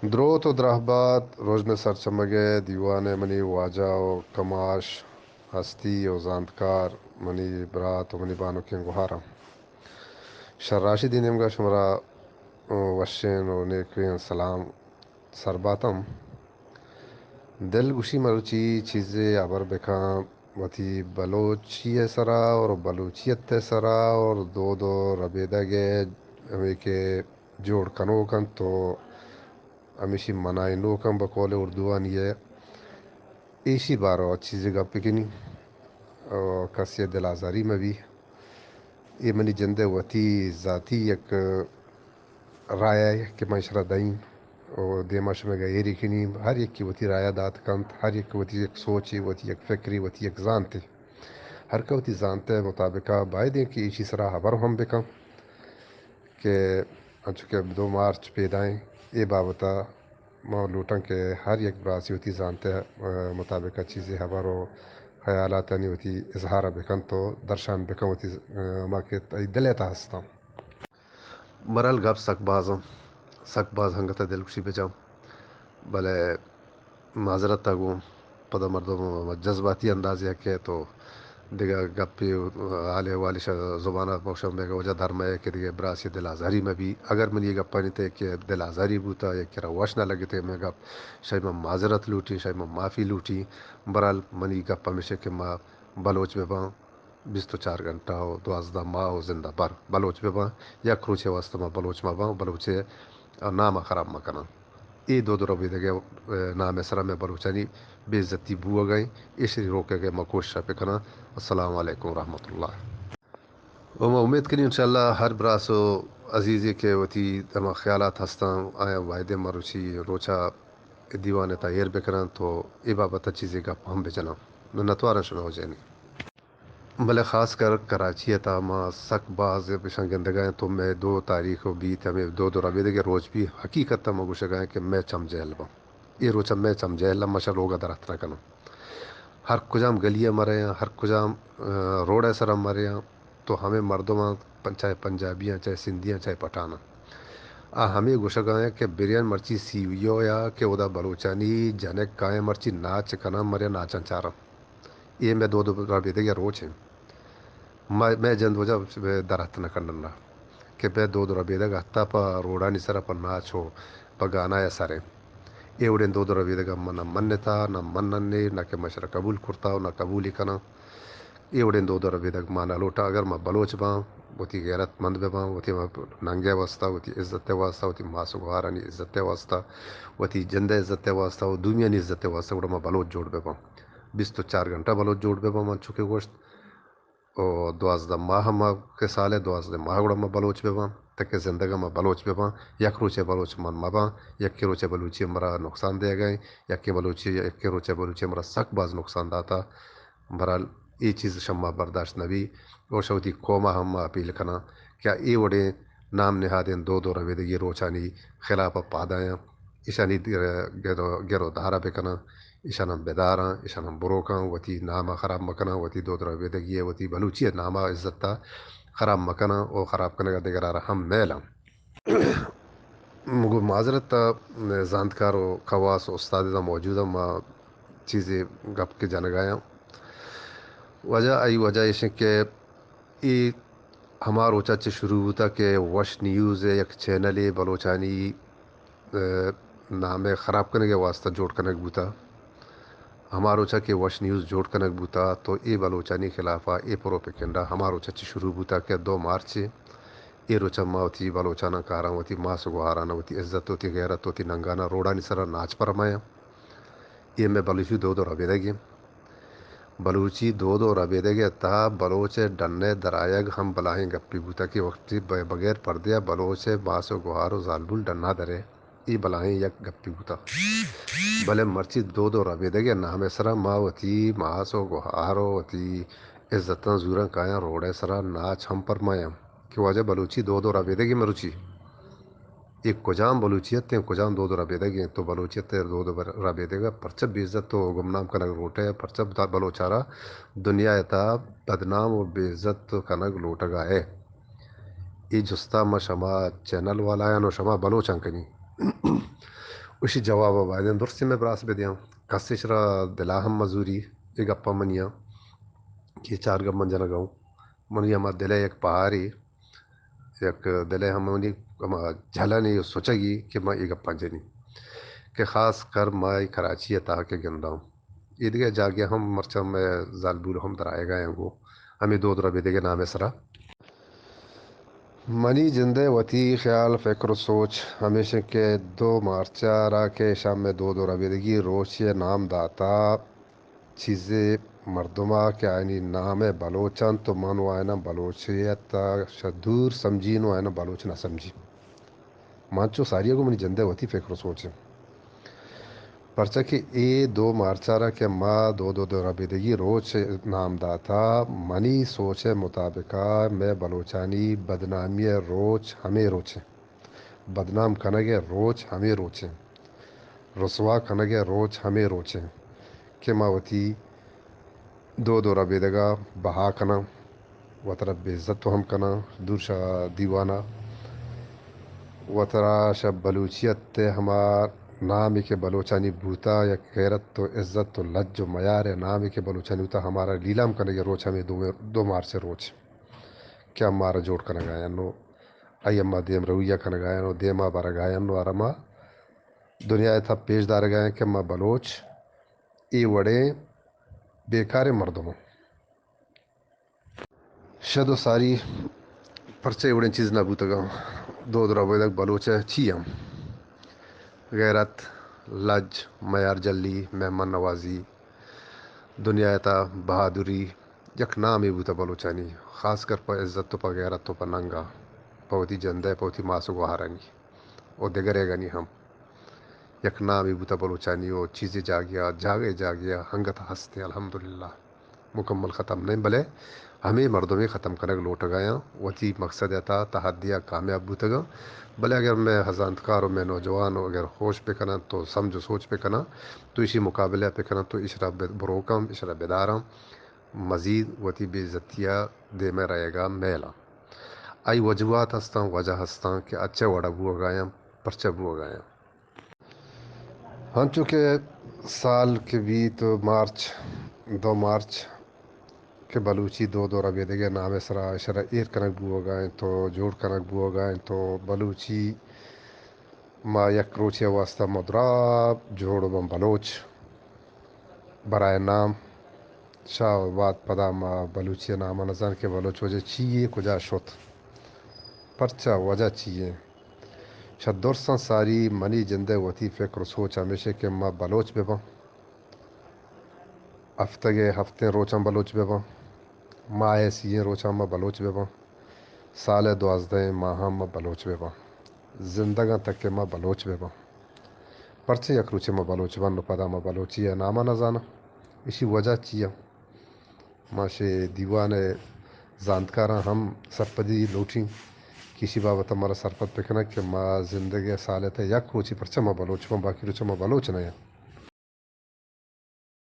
دروت و درہبات روژن سرچمگ ءِ دیوان ءِ منی واجہ و کماش، ہستی و زانتکار، منی برات و منی بانکیں گوہاراں۔ شراشی دی نیمگا شمارا وشیں و نیکیں سلام سر باتاں۔ دل گوشی مروچی چیزے ہبر بکاں وتی بلوچی ءِ سرا اور بلوچیت ءِ سرا اور دود و ربیدگ ءِ ہمے کہ جوڑ کنوک انت و ہمیشی منائینوک انت بقول اردوانی ءَ۔ ایشی بارو چیزے گپ بکنی، آ، کسی ءِ دل آزاری مہ بی۔ اے منی جند ءِ وتی ذاتی یک رائے کہ من شرا دئیں و دیما شمئے گا ایری کنی۔ ہر یکے وتی رائے دات کنت، ہر یکے وتی یک سوچے، وتی یک فکرے، وتی یک زانتے۔ ہر کہ وتی زانت ءِ مطابقا باید ایں کہ ایشی سرا ہبر ہم بکن کہ انچو کہ دو مارچ پیدائیں، اے بابتا ما لوٹاں کہ ہر یک براسی وتی زانت ءِ، آ، مطابق چیزے ہبر و خیالاتانی وتی اظہار بکنت و درشان بکن وتی، آ، ہما کہ تئی دل ءِ تہا ہستاں۔ برحال گپ سک باز انت، سک باز ہنگت ءَ دلگوشی بجاں، بلے معذرت ءَ گوں پدا مردم جذباتی اندازے ءَ کئیت و دگہ گپے حال احوالے شہ زبان ءَ بگوشاں، مئے وجہ در مئے کہ دگہ براسی دل آزاری مہ بی۔ اگر منی اے گپانی تہ کہ دل آزاری بوتا یا کہ را وش نہ لگتے مئے گپ، شاید من معذرت لوٹیں، شاید من معافی لوٹیں۔ برحال منی گپ ہمیش کہ ما بلوچ بہ باں، بیست و چار گھنٹہ و دوازدہ ماہ و زندہ بر بلوچ بہ باں۔ یک روچے واسطہ ما بلوچ مہ باں، بلوچے نام ءَ خراب مہ کناں۔ اے دود و ربیدگ ءِ نام ءِ سرا مئے بلوچانی بے عزتی بوگ ءَ ایں، ایشی روکگ ءِ ما کوشش ءَ بکناں۔ السلام علیکم ورحمۃ اللہ۔ و ما امید کنیں انشاءاللہ ہر براس و عزیزے کہ وتی ہما خیالات ہستاں، آیاں بایدیں مروچی روچا دیوان ءِ تہا ایر بکناں تو اے بابت ءَ چیزے گپ ہم بجناں۔ منتواراں شمئے وجہ نی۔ بلے خاص کر کراچی ءِ تہا ما سک باز پیشاں گندگ ءَ ایں تو مئے دو تاریخ و بیت ہمے دود و ربیدگ ءِ روچ بی، حقیقت ءَ ما گوشگ ءَ ایں کہ مئے چم جہل باں۔ اے روچ ءَ مئے چم جہل ءَ، ما شہ لوگ ءَ در اتک نہ کناں۔ ہر کجام گلی ءَ مرے آں، ہر کجام، آ، روڈ ءِ سرا مرے آں، تو ہمے مردماں، پن-، چاہے پنجابی آں، چاہے سندھی آں، چاہے پٹھان آں، آ ہمے گوشگ ءَ ایں کہ بریان مرچی سی یو یا کہ اودا بلوچانی جنک کائیں مرچی ناچ کناں، مرے ناچاں چاراں۔ اے مئے دود و ربیدگ ءِ روچ ایں۔ مئے، مئے جند وجہ در اتک نہ کنن کہ مئے دود و ربیدگ اتکا پہ روڈانی سرا پہ ناچ و پہ گانا ءِ سر ایں۔ اے وڑیں دود و ربیدگ ءَ من نہ منتا، نہ مننے، نہ کہ مشرا قبول کرتا و نہ قبول ئی کناں۔ اے وڑیں دود و ربیدگ ما نہ لوٹاں۔ اگر ما بلوچ باں، وتی غیرت مند بہ باں، وتی ننگ ءِ واسطہ، وتی عزت ءِ واسطہ، وتی ماس و گوہارانی عزت ءِ واسطہ، وتی جند ءِ عزت ءِ واسطہ و دومیانی عزت ءِ واسطہ، گڑا ما بلوچ جوڑ بہ باں۔ بیست و چار گھنٹہ بلوچ جوڑ بہ باں، من چو کہ گوشت۔ و دوازدہ ماہ ما کہ سال ءِ دوازدہ ماہ گڑا ما بلوچ بہ باں، تکہ زندگ ءَ ما بلوچ بہ باں۔ یک روچے بلوچ من مہ باں، یکے روچے بلوچی ءَ مرا نقصان دیگ ءَ ایں، یکے بلوچی، یکے روچے بلوچی ءَ مرا سک باز نقصان داتا۔ برحال اے چیز شما برداشت نہ بی۔ و شہ وتی قوم ءَ ہم ما اپیل کناں کہ اے وڑیں نام نہادیں دود و ربیدگی روچانی خلاف ءَ پاد آیاں۔ ایشانی گر، گر، گر و دار ءَ بکناں، ایشاناں بداراں، ایشاناں بروکاں، وتی نام ءَ خراب مکناں، وتی دود ربیدگی ءَ، وتی بلوچی ءِ نام ءَ عزت ءَ خراب مکناں و خراب کنگ ءَ دگر ءَ را ہم میلاں۔ گوں معذرت ءَ زانتکار و کواس و استاد ادا موجود اں، ما چیزے گپ کہ جنگ ءَ آیاں۔ وجہ، آئی وجہ ایش ایں کہ اے ہما روچ ءَ چہ شروع بوتا کہ وش نیوز ءِ یک چینلے بلوچانی، ءَ، نام ءِ خراب کنگ ءِ واستہ جوڑ کنگ بوتا۔ ہما روچ ءَ کہ وش نیوز جوڑ کنگ بوتا تو اے بلوچانی خلاف ءَ اے پروپیگنڈا ہما روچ ءَ چہ شروع بوتا کہ دو مارچ ءَ، اے روچ ءَ ما وتی بلوچاناں کاراں، وتی ماس و گوہاراناں، وتی عزت، وتی غیرت، وتی ننگاناں روڈانی سرا ناچ پرمایاں۔ اے مئے بلوچی دود و ربیدگ ایں۔ بلوچی دود و ربیدگ ءِ تہا بلوچ ءِ ڈن ءَ درآیگ ہم بلاہیں گپے بوتگ کہ وقتی ب-، بغیر پردے ءَ بلوچ ءِ ماس و گوہار و زالبول ڈن ءَ درے، اے بلاہیں یک گپے بوتگ۔ بلے مرچی دود و ربیدگ ءِ نام ءِ سرا ما وتی ماس و گوہار و وتی عزتاں زوراں کایاں، روڈ ءِ سرا ناچ ہم پرمایاں کہ واجہ بلوچی دود و ربیدگ ایں مروچی۔ اے کجام بلوچیت ایں، کجام دود و ربیدگ ایں؟ تو بلوچیت ءِ دود و ربیدگ ءَ پرچہ بے عزت و گمنام کنگ لوٹ ئے؟ پرچہ بلوچ ءَ را دنیا ءِ تہا بدنام و بے عزت کنگ لوٹگ ءَ ئے؟ اے جستا ما شما چینل والایاں و شما بلوچاں کنیں۔ اشی جواب ءَ بایدیں درستیں مئے براس بدیاں۔ کس اشرا دلا ہم مزوری، اے گپاں منیاں کہ چار گپ من جنگا اوں۔ منی ہما دل ءِ یک پہارے، یک دل ءِ ہم منی ہما جھلنے و سچگی کہ من اے گپاں جنی کہ خاص کر ما اے کراچی ءِ تہا کہ گنداں۔ اے دگہ جاگہ ہم مرچاں مئے زالبول ہم در آیگا ایں گوں ہمے دود و ربیدگے نام ءِ سرا۔ منی جند ءِ وتی خیال، فکر و سوچ ہمیش انت کہ دو مارچ ءَ را کہ ایشاں مئے دود و ربیدگی روچے ءِ نام داتا، چیزے مردما کہ آیانی نام ءَ بلوچ انت و من و آیاناں بلوچیت ءَ شہ دور سمجھین و آیاناں بلوچ نہ سمجھین۔ من چو ساری ءَ گوں منی جند ءِ وتی فکر و سوچ انت۔ پرچا کہ اے دو مارچ ءَ را کہ ما دود و ربیدگی روچ نام داتا، منی سوچ ءِ مطابق ءَ مئے بلوچانی بدنامی ءِ روچ ہمے روچ انت۔ بدنام کنگ ءِ روچ ہمے روچ انت۔ رسوا کنگ ءِ روچ ہمے روچ انت کہ ما وتی دود و ربیدگ ءَ بہا کناں، وترا بے عزت ہم کناں، دور شہ دیوان ءَ وترا شہ بلوچیت ءِ ہما نامے کہ بلوچانی بوتا، یک غیرت و عزت و لج و میار ءِ نامے کہ بلوچانی بوتا، ہمارا لیلام کنگ ءِ روچ ہمے دو، دو مارچ ءِ روچ کہ ہمارا جوڑ کنگ ءَ آیاں و آئی ہما دیم روی ءَ کنگ ءَ آیاں و دیما برگ ءَ آیاں و ہر ہما دنیا ءِ تھا پیش دارگ ءَ آیاں کہ ما بلوچ اے وڑیں بیکاریں مردم آں۔ شد و ساری پرچہ اے وڑیں چیز نہ بوتگاں؟ دود ربیدگ بلوچ ءِ چی آں؟ غیرت، لج، میار جلی، مہمان نوازی، دنیا ءِ تھا بہادری، یک نامے بوتہ بلوچانی، خاص کر پہ عزت و پہ غیرت و پہ ننگ ءَ، پہ وتی جند ءِ، پہ وتی ماس و گوہارانی و دگریگانی ہم یک نامے بوتہ بلوچانی و چیزے جاگہ ءَ، جاگہ جاگہ ءَ انگت ہست ایں، الحمدللہ۔ مکمل ختم نہ ایں، بلے ہمے مردمے ختم کنگ لوٹگ ءَ آیاں، وتی مقصد ءِ تھا تحدی ءَ کامیاب بوتگ آں۔ بلے اگر مئے ہزانتکار و مئے نوجوان و اگر ہوش بکناں تو سمجھ و سوچ بکناں تو ایشی مقابلہ بکناں تو ایشرا ب-، بروکاں، ایشرا بداراں، مزید وتی بے عزتی ءَ دیم ءَ رہگ ءَ میل آں۔ آئی وجوہات ہستاں، وجہ ہستاں کہ اچ چہ وڑ ءَ بوگ ءَ آیاں، پرچہ بوگ ءَ آیاں۔ انچو کہ سال کہ بیت، مارچ، دو مارچ کہ بلوچی دود و ربیدگ ءِ نام ءِ سرا ایشرا ایر کنگ بوگ ءَ انت و جوڑ کنگ بوگ ءَ انت و بلوچی ما یک روچے ءِ واسطہ مدرا جوڑ باں بلوچ۔ برائے نام، شہ آ بعد پدا ما بلوچی ءِ نام ءَ نزان کہ بلوچ وجہ چی یے، کجا شت، پرچا، وجہ چی یے؟ شہ درساں ساری منی جند ءِ وتی فکر و سوچ ہمیش انت کہ ما بلوچ بہ باں، ہفتگ ءِ ہفتیں روچاں بلوچ بہ باں، ماہ ءِ سی ئیں روچاں ما بلوچ بہ باں، سال ءِ دوازدہیں ماہاں ما بلوچ بہ باں، زندگ آں تک ءَ ما بلوچ بہ باں۔ پرچہ یک روچے ما بلوچ باں و پدا ما بلوچی ءِ نام ءَ نزاناں؟ ایشی وجہ چی انت؟ ما شہ دیوان ءِ زانتکاراں ہم سرپدی لوٹیں کہ ایشی بابت ءَ مارا سرپد بکناں کہ ما زندگ ءِ سال ءِ تہ ءَ یک روچے پرچہ ما بلوچ باں، باقی روچاں ما بلوچ نہ آں۔